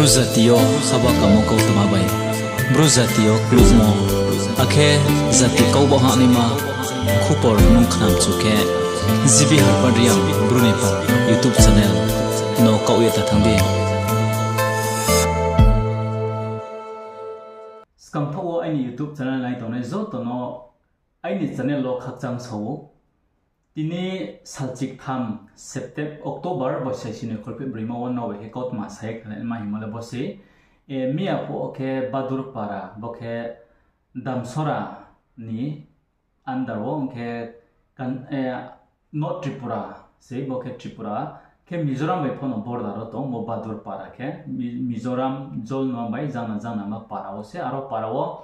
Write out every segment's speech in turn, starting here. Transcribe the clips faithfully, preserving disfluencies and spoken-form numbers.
Bru jati yo haba kamo kautma bai, Bru jati yo klukmo, akhe jati kau baoh hahnaima khupor nung khnamchu khe, G B Harpad Reang Bru ni pha YouTube channel no kaoh ye ta thanng di. Skangthaoh wo aini YouTube channel nai tongnai joto no aini channel wo khakchang sa ou. Tini salchiktham Septem-, October boisai sini kholpheh broima wo nrao bai khe kautma sa ye khnanaima hingmo le bo se, miya phuh wo khe Badur Para, bo khe Damsora ni under wo, ong khe North Tripura se, bo khe Tripura khe Mizoram bai pho no border wo tong, bo Badur Para khe Mi-, Mizoram Jolnuam bai Jangna, Jangnama para wo se, aro para wo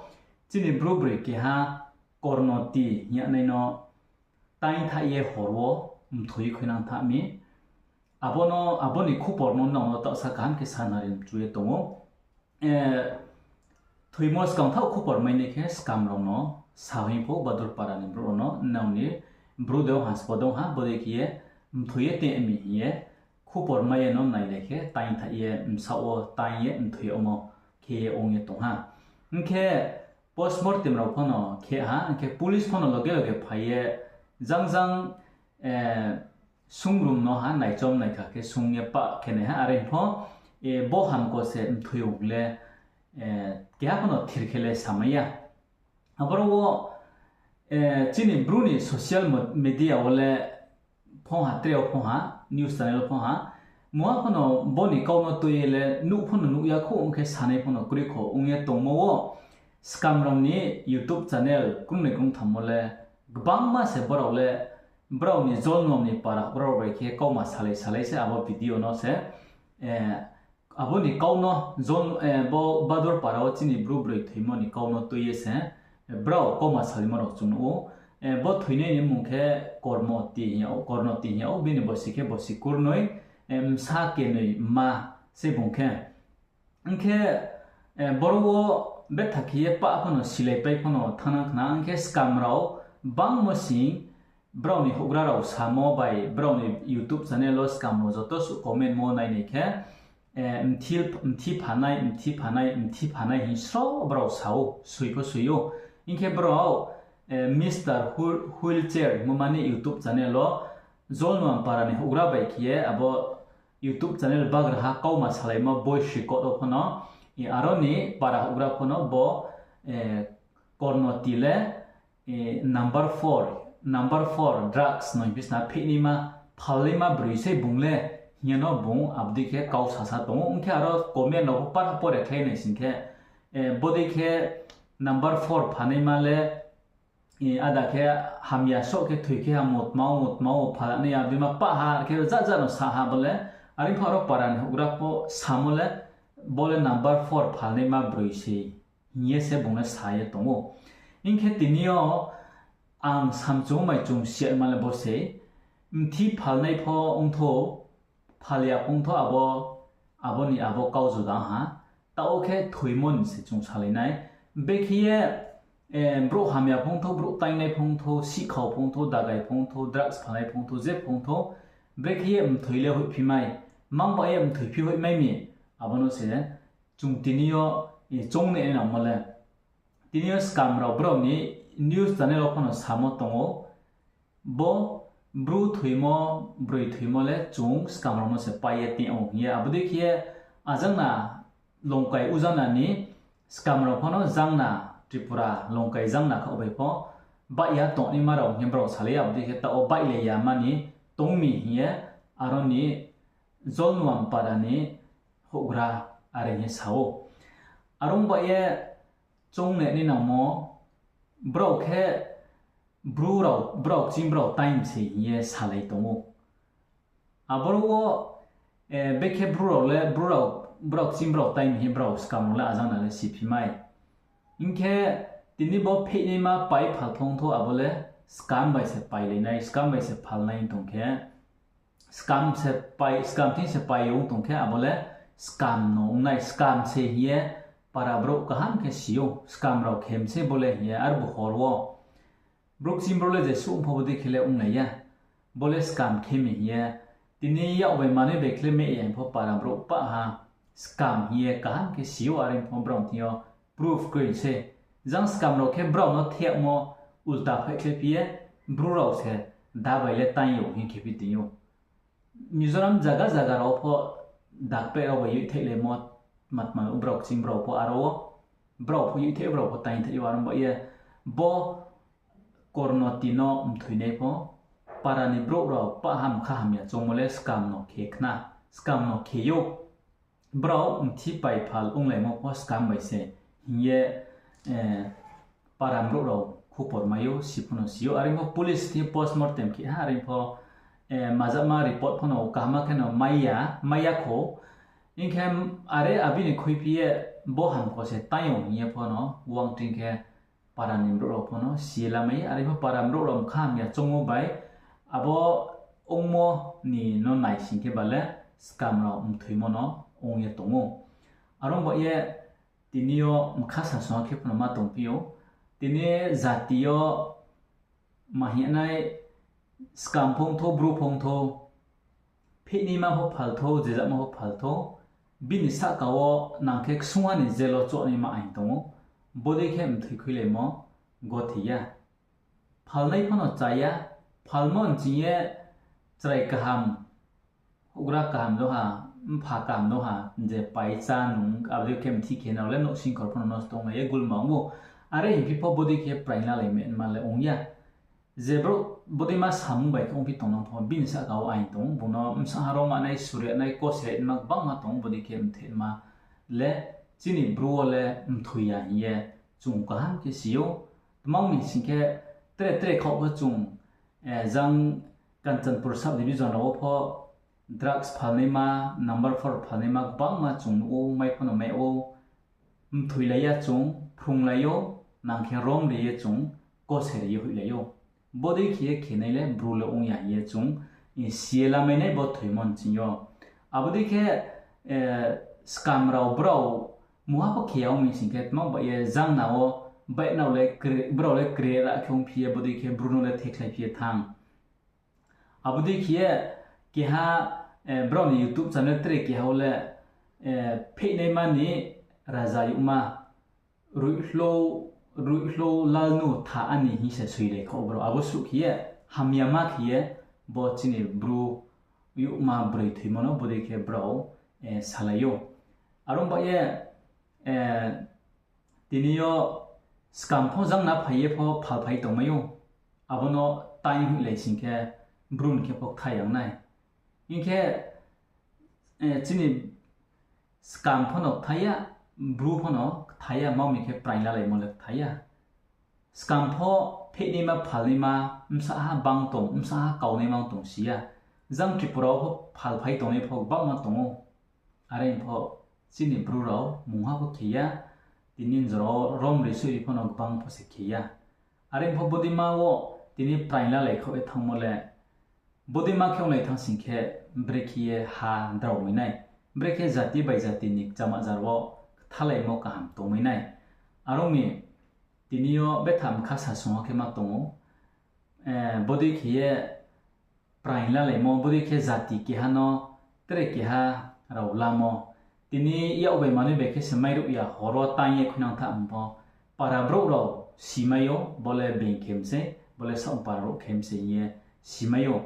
chini Bru broi keha Kornoti hing yagnai no taingthaih ye hor wo mthoi ye khuinang tha mi. Abo no, abo ni khupor no nrao no taohsa kaham khe sanari mchu ye tong ou. Thoimo skangthaoh khupor mai nai khe skam rao no sa hing pho, Badur Para ni brouh rao no, nrao ni Bru dei ha, sbo dei ha, bodei khe ye mthoi ye tong mi hing ye khupor mai ye no nailai khe taingthaih ye bsaoh wo taing ye mthoi yagmo khe ye ong ye tong ha. Hing khe postmortem rao pho no khe ha, hing khe police pho no loge loge phai ye jang jang sungrum no ha naichom naikha khe sung ye pah khe nai ha, are pho, bo hamko se mthoi ong le, keha pho no thir khe le samai ya. Aboro wo, chini Bru ni social mo-, media wo le phong ha, tre wo phong ha, news channel wo phong ha, mungha pho no bo ni kau no tui ye le nuh pho no nuh ya khou, ong khe sanai pho no kroi khou ong ye tongmo wo, skam rao ni YouTube channel krungnoi krungtham wo le gbangma se brao le, brao ni Jolnuam ni para brao bai khe kauma salai salai se abo video no se, abo ni kau no, bo Badur Para wo chini Bru broi thoimo ni kau no tui ye se, brao kauma salaimo rao chung nuh ou. Bo thoinai ni mmung khe Kormoti hing yag ou, Kornoti hing yag ou, bini bosi khe bosi kurnoi, bsa kenoi ma se bung khe. Hing khe, boro wo betha khe ye pah pho no silaipai pho no thanng nang khna, hing khe skam rao bangmo sing brao ni houhgra rao samo bai brao ni YouTube channel wo skam rao joto suh comment mo nainai khe, mthi, mthi phanai, mthi phanai, mthi phanai hing sro brao sa ou, soi pho soi ou. Hing khe brao, Mister Wheel-, Wheelchair hingmo mani YouTube channel wo Jolnuam para ni houhgra bai khe ye abo YouTube channel bagraha kauma salaimo voice record wo pho no, aro ni para houhgra pho no bo, Kornoti le, number four, number four drugs no hing phi sna pheihnaima, phalnaima broi sei bung le, hing ye no bung abo dei khe kau sasa tong ou. Ong khe aro comment rao pho para pore khlai nai sing khe, bodei khe number four phalnaima le, ada khe hamya soh khe thoi khe ha mutma wo, mutma wo phalnai abo dei ma pah ha khe ja ja no sa ha bo le, are pho aro para ni houhgra pho samo le, bo le number four phalnaima broi sei hing ye se bung le sa ye tong ou. Hing khe tini yo ang samchung mai chung siatma le bo sei, mthi phalnai pho ong thou, phal ya pho ong thou, abo, abo ni abo kau juda ha. Taoh wo khe thoimo ni se chung salai nai. Bekhe ye, brouh hamya pho ong thou, brouh taingnai pho ong thou, sihkhau pho ong thou, dagai pho ong thou, drugs phalnai pho ong thou, je pho ong thou, brekhe ye mthoi le hoihphi mai, mang ba ye mthoi phi hoih mai mi, abo no se chung tini yo, choung nai nangmo le. Tini yo skam rao brao ni news channel wo pho no samo tong ou. Bo Bru thoimo, broi thoimo le chung skam rao no se pai ye tong ou hing ye. Abo dei khe ye ajangna Longkai Ujana ni skam rao pho no Jangna, Tripura Longkai Jangna khaoh bai pho baih ya tongnaima rao hing ye brao salai, abo dei khe taoh wo baihlai ya mani tong mi hing ye aro ni Jolnuam para ni houhgra are hing ye sa ou. Are ong ba ye choung nai nangmo, brao khe Bru rao, brao kching brao time se hing ye salai tong ou. Aboro wo, bekhe Bru rao le, Bru rao, brao kching brao time hing ye brao skam rao le ajangna le siphi mai. Hing khe tini bo pheihnaima pai phal pho ong thou, abo le skam bai se pailai nai, skam bai se phalnai tong khe, skam se pai, skam thing se pai ong tong khe, abo le skam no ong nai, skam se hing ye para brouh kaham khe si ou, skam rao khem se bo le hing ye, arbu hor wo. Brouh kching brouh le jesuh ong pho bo dei khe le ong nai ya. Bo le skam khe mi hing ye. Tini yak bai manoi bai khle meh ya hing pho para brouh pah ha. scam hing ye kaham khe si ou, are pho brao thing yo proof kroi se. Jang scam rao khe brao no thiyamo ulta phaikhlai phi ye, Bru rao se da bai le taing ou hing khe phi tong ou. Mizoram zaga zaga rao pho dakpeh rao bai yoithaihlaimo, matma no brao kching brao pho aro wo, brao pho yoithaih brao pho taingthaih ou, aro ba ye bo Kornoti no mthoinai pho, para ni brouh rao pah ham kha hamya choungmo le scam no khe khna, scam no khe ou. Brao mthi pai phal onglaimo pho scam bai se hing ye, para brouh rao khupor mai ou, si pho no si ou. Are pho police thing postmortem khe ha, are pho, majama report pho no kaham khe no mai ya, mai ya kho. Hing khe are abini khuiphi ye bo hamkho se taing ou hing ye pho no wang ting khe para ni brouh rao pho no si ye lamai ye, are pho para brouh rao mkha hamya choungmo bai abo ongmo ni no naising khe ba le scam rao mthoimo no ong ye tong ou. Are ong ba ye tini yo mkha sasung khe pho no ma tongphi ou. Tini jati yo ma hing nai, scam pho ong thou, Bru pho ong thou, phihnaima pho phal thou, jejama pho phal thou, bini sahka wo nang khe ksungha ni jail wo chohnaima aing tong ou, bodei khe mthoi khuilaimo gothi ya. Phalnai pho no cha ya, phalmo nching ye chrai kaham, houhgra kaham dong ha, mpha kaham dong ha, je pai chá nung, abo dei khe mthi khe nrao le nouhsingkhor pho no nosto onglai ye gulma ong ou. Are hingphi pho bodei khe praing lalai ma le ong ya. Je brouh bodeima samung bai khe ongphi tongnang pho, bini sahka wo aing tong ou, bung no bsa ha rom manai, suri nai, kose nai ma gbangma tong ou, bodei khe mthoima le chini Bru wo le mthoi ya hing ye chung kaham khe si ou. Tma ong mi sing khe tre tre khaoh pho chung, jang Kanchanpur sub division rao wo pho drugs phalnaima, number four phalnaima gbangma chung nuh ou, mai pho no mai ou, mthoilai ya chung, phrunglai ou, nang khe rom ri ye chung, kose ri ye hoihlai ou. Bodei khe ye khenai le Bru le ong ya hing ye chung si ye lamai nai bo thoimo nching yo. Abo dei khe scam rao brao mungha pho khe ya ong mi sing khe, tma ba ye jang na wo baih nrao le, brao le kre ra khe ongphi ye bodei khe Bru no le thekhlaiphi ye thanng. Abo dei khe ye keha, brao ni YouTube channel tre keha wo le, phehnaima ni raja youhma, Ruihlo, Ruihlo Lalnu Tha Ani hing se soilai kha ou brao. Abo suh khe ye hamyama khe ye bo chini Bru youhma broi thoimo no bodei khe brao salai ou. Are ong ba ye, tini yo scam pho jang na phai ye pho phalphai tongmai ou. Abo no taing hoihlai sing khe Bru ni khe pho ktha yang nai. Hing khe, chini scam pho no ktha ya, Bru pho no ktha ya, ma mi khe praing lalaimo le ktha ya. Scam pho phehnaima phalnaima bsahha bang tong, bsahha kaunaima tong si ya. Jang Tripura wo pho phalphai tongnai pho gbangma tong ou. Are pho chini Bru rao mungha pho khe ya, tini jora wo rom ri soi ri pho no gbang pho se khe ya. Are pho bodeima wo tini praing lalai khaoh ye thanngmo le, bodeima khe onglai thanng sing khe, brekhe ye ha drao mai nai, brekhe jati bai jati ni kchama jar wo kthalaimo kaham tongmai nai. Are ong mi, tini yo betha mkha sasung wo khe ma tong ou, bodei khe ye praing lalaimo, bodei khe jati keha no tre keha rao lamo. Tini yak bai manoi bai khe se mairuh ya, hor wo taing ye khuinang tha hing pho, para brouh rao simai ou, bo le being khe mse, bo le saoh para rao khe mse hing ye simai ou.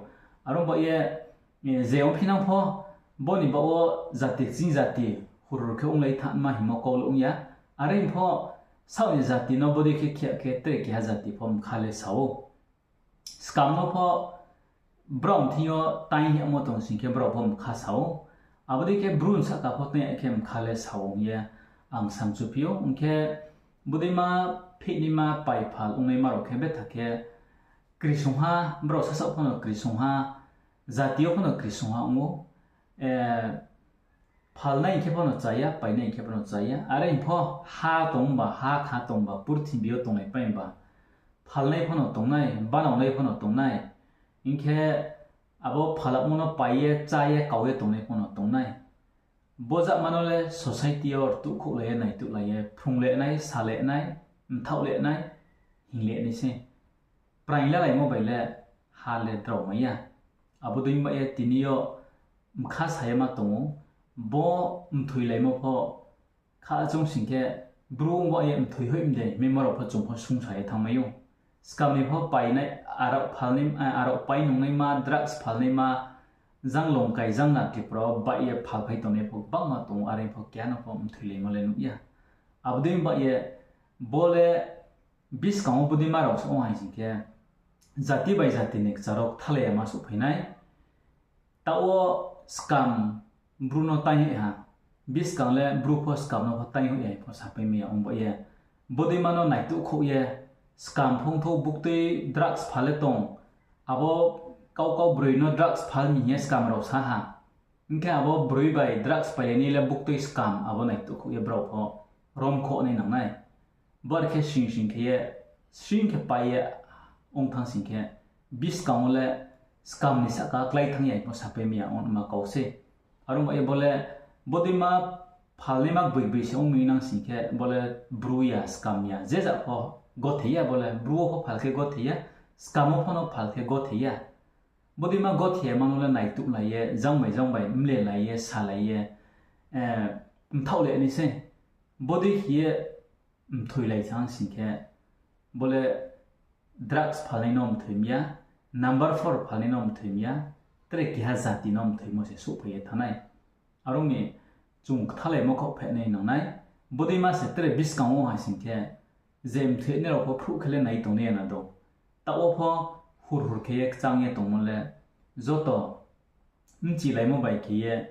Are ong ba ye, je ongphinang pho, bo ni baoh wo jati kching jati hurhur khe onglai thanngma hingmo kau le ong ya. Are pho saoh ni jati no bodei khe khe khe tre keha jati pho mkha le sa ou. Scam no pho brao thing yo taing hingmo tong sing khe brao pho mkha sa ou. Abo dei khe Bru ni sahka pho taing ya khe mkha le sa ou hing ye ang samchuphi ou. Ong khe bodeima phehnaima paiphal ongnaima rao khe betha khe krisungha, brao sasaoh pho no krisungha, jati yo pho no krisungha ong ou. Phalnai hing khe pho no cha ya, painai hing khe pho no cha ya. Are hing pho ha tong ba, ha kha tong ba, purthimbi yo tonglai pai ba, phalnai pho no tongnai, banaonai pho no tongnai. Hing khe abo phalamo no pai ye, chá ye, kau ye tongnai pho no tongnai. Bo jama no le society yo rtuhkhouhlai ye, naituhlai ye, phrunglai nai, salai nai, mthaohlai nai, hinglai nai se. Praing lalaimo bai le ha le drao mai ya. Abo dei ba ye tini yo mkha sa ye ma tong ou, Bo mthoilaimo pho kha chung sing khe, Bru ong ba ye mthoi hoih mdei, memo rao pho chung pho sungsa ye thanngmai ou. Skam ni pho painai, arao phalnai, arao pai nungnaima, drugs phalnaima, jang Longkai, jang na Tripura wo baih ye phalphai tongnai pho gbangma tong ou, are pho keha no pho mthoilaimo le nuh ya. Abo dei ba ye bo le buskang wo bodeima rao se ong hai sing khe, jati bai jati ni kchar wo kthalai ya ma souhphai nai. Taoh wo skam Bru no taing hoih ha, buskang le Bru pho skam no pho taing hoih ya hing pho sapai mi ya ong ba ye. Bodeima no naituh khouh ye, skam phongthou buktui drugs phal le tong, abo kau kau broi no drugs phal mi hing ye skam rao sa ha. Hing khe abo broi bai drugs pailainai le buktui skam abo naituh khouh ye brao pho rom khouh nai nang nai. Bor khe sing sing khe ye, sing khe pai ye ong thanng sing khe, buskang wo le skam ni sahka klái thanng ya hing pho sapai mi ya ongma kau sei. Are ong ba ye bo le bodeima phalnaima gboi gboi se ong mi nang sing khe, bo le Bru ya, skam ya, je ja pho gothe ya, bo le Bru wo pho phal khe gothe ya, skam wo pho no phal khe gothe ya. Bodeima gothe ya ma no le naituhlai ye, jang bai jang bai mlelai ye, salai ye, mthaoh le nai sei. Bodei khe ye mthoilai thanng sing khe, bo le drugs phalnai no mthoi mi ya, number four phalnai no mthoi mi ya, tre keha jati no mthoimo se souhphai ye thanng nai. Are ong mi chung kthalaimo khaoh phehnai nang nai. Bodeima se tre buskang wo hai sing khe, je mthoinai rao pho phruh khe le nai tongnai ya na do. Taoh wo pho hur hur khe ye kchang ye tongmo le, joto bchilaimo bai khe ye,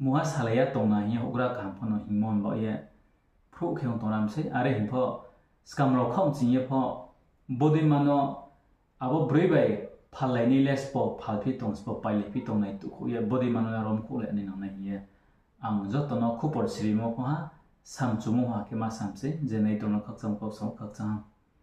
mungha salai ya tong na hing ye houhgra kaham pho no hingmo hing ba ye, phruh khe ong tong ram sei. Are hing pho, skam rao khaoh ching ye pho, bodeima no abo broi bai phallainai le sbo phalphi tong, sbo pailaiphi tong naituh khouh ye, bodeima no le rom khouh le nai nang nai hing ye, ang joto no khupor sirimo pho ha, samchumo ha khe ma sam sei, je nai tong no khakchang kau sa khakchang ha.